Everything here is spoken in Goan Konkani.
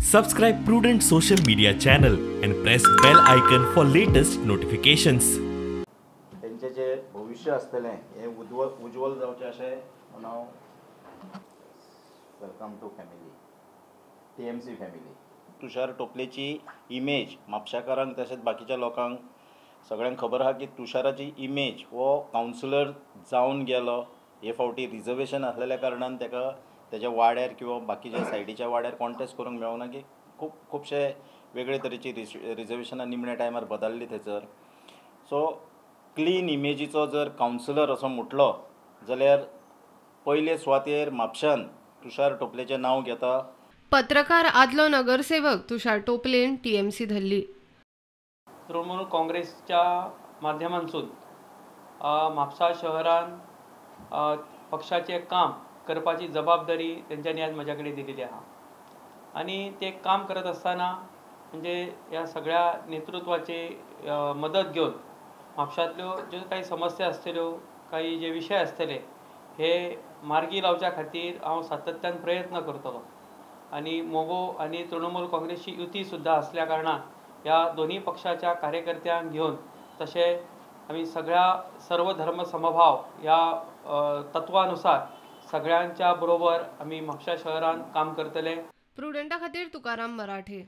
Subscribe Prudent social media channel and press bell icon for latest notifications. तेंचे जे भविश्य आसतलें हें उज्वल जावचें अशें म्हणून हांव welcome to family TMC family. Tushar टोपलेची image म्हापशाकारांक तशेंच बाकीच्या लोकांक सगळ्यांक खबर आहा की तुषाराची इमेज हो कावन्सिलर जावन गेलो. हे फावटी रिजर्वेशन आसलेल्या कारणान ताका तेज्या वाड्यार किंवा बाकीच्या सायडीच्या वाड्यार कॉन्टेस्ट करूंक मेळना की खूब खुबशे वेगळे तरेची रिजर्वेशनां निमण्या टायमार बदल्ली थंयसर. सो क्लीन इमेजीचो जर कावन्सिलर असो म्हटलो जाल्यार पयले सुवातेर म्हापशान तुषार टोपलेचें नांव घेता. पत्रकार आदलो नगरसेवक तुषार टोपलेन टीएमसी धरली. तृणमूल काँग्रेसच्या माध्यमांतसून म्हापसा शहरान पक्षाचें काम करपाची जबाबदारी तेंच्यांनी आज म्हज्या कडेन दिलेली आहा आनी ते काम करत आसतना म्हणजे ह्या सगळ्या नेतृत्वाची मदत घेवन म्हापशांतल्यो ज्यो काही समस्या आसतल्यो, काही जे विशय आसतले हे मार्गी लावच्या खातीर हांव सातत्यान प्रयत्न करतलो. आनी मगो आनी तृणमूल काँग्रेसची युती सुद्दां आसल्या कारणान ह्या दोन्ही पक्षाच्या कार्यकर्त्यांक घेवन तशें आमी सगळ्या सर्वधर्म समभाव ह्या तत्वानुसार सगळ्यांच्या बरोबर आमी म्हापशा शहरान काम करतले. प्रुडंटा खातीर तुकाराम मराठे.